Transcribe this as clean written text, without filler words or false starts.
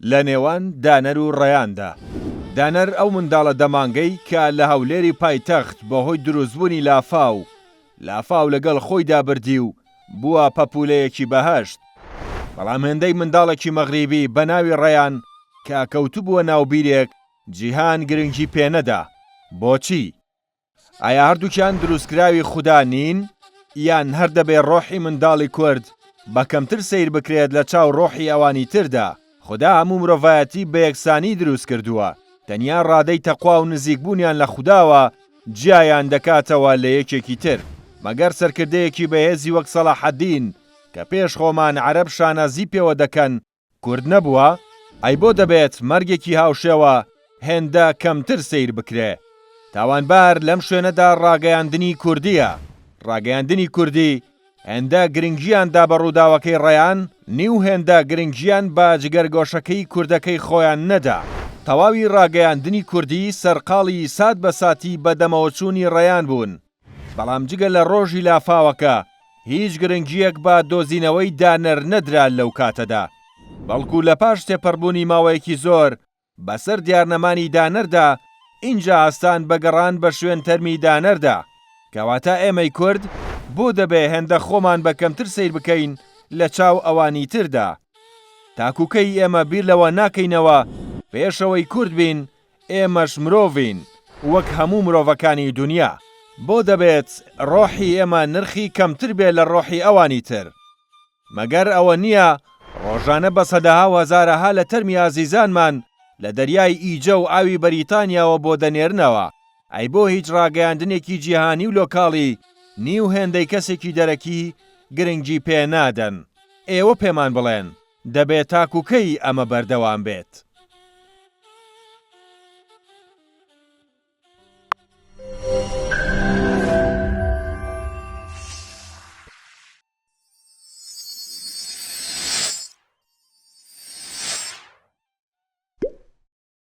لە نێوان دانەر و ڕەیاندا. دانەر ئەو منداڵە دە مانگەی کە لە هەولێری پایتەخت بەهۆی دروستبوونی لافاو، لافاو لەگەڵ خۆیدا بردی و بووە پەپوولەیەکی بەهەشت. بەڵام هێندەی منداڵێکی مەغریبی بە ناوی ڕەیان کە کەوتبووە ناو بیرێک، جیهان گرنگی پێ نەدا. بۆچی؟ ئایا هەردووکیان دروستکراوی خودا نین؟ یان هەر دەبێ ڕۆحی منداڵی کورد بە کەمتر سەیر بکرێت لە چاو ڕۆحی ئەوانی تردا؟ خودا هەموو مرۆڤایەتی بە یەکسانی دروست کردووە، تەنیا ڕادەی تەقوا و نزیکبوونیان لە خوداوە جیایان دەکاتەوە لە یەکێکی تر. مەگەر سەرکردەیەکی بەهێزی وەک سەڵاحەدین کە پێش خۆمان عەرەب شانازی پێوە دەکەن، کورد نەبووە؟ ئەی بۆ دەبێت مەرگێکی هاوشێوە هێندە کەمتر سەیر بکرێ؟ تاوانبار لەم شوێنەدا ڕاگەیاندنی کوردییە. ڕاگەیاندنی کوردی هێندە گرنگییان دا بە ڕووداوەکەی ڕەیان، نیو هێندە گرنگییان بە جگەرگۆشەکەی کوردەکەی خۆیان نەدا. تەواوی ڕاگەیاندنی کوردی سەرقاڵی سات بە ساتی بەدەمەوەچوونی ڕەیان بوون. بەڵام جگە لە ڕۆژی لافاوەکە هیچ گرنگییەک بە دۆزینەوەی دانەر نەدرا لەو کاتەدا، بەڵکو لە پاش تێپەڕبوونی ماوەیەکی زۆر بەسەر دیارنەمانی دانەردا ئینجا هەستان بە گەڕان بە شوێن تەرمی دانەردا، کەواتە ئێمەی کورد بۆ دەبێ هێندە خۆمان بە کەمتر سەیر بکەین لە چاو ئەوانی تردا؟ تاکو کەی ئێمە بیر لەوە ناکەینەوە پێشەوەی کورد بین ئێمەش مرۆڤین وەک هەموو مرۆڤەکانی دونیا. بۆ دەبێت ڕۆحی ئێمە نرخی کەمتر بێ لە ڕۆحی ئەوانی تر؟ مەگەر ئەوە نییە ڕۆژانە بە سەدەها و هەزارەها لە تەرمی ئازیزانمان لە دەریای ئیجە و ئاوی بەریتانیاوە بۆ دەنێرنەوە؟ ئەی بۆ هیچ ڕاگەیاندنێکی جیهانی و لۆکاڵی نیو هێندەی کەسێکی دەرەکی گرنگی پێ نادەن؟ ئێوە پێمان بڵێن دەبێ تاکو کەی ئەمە بەردەوام بێت؟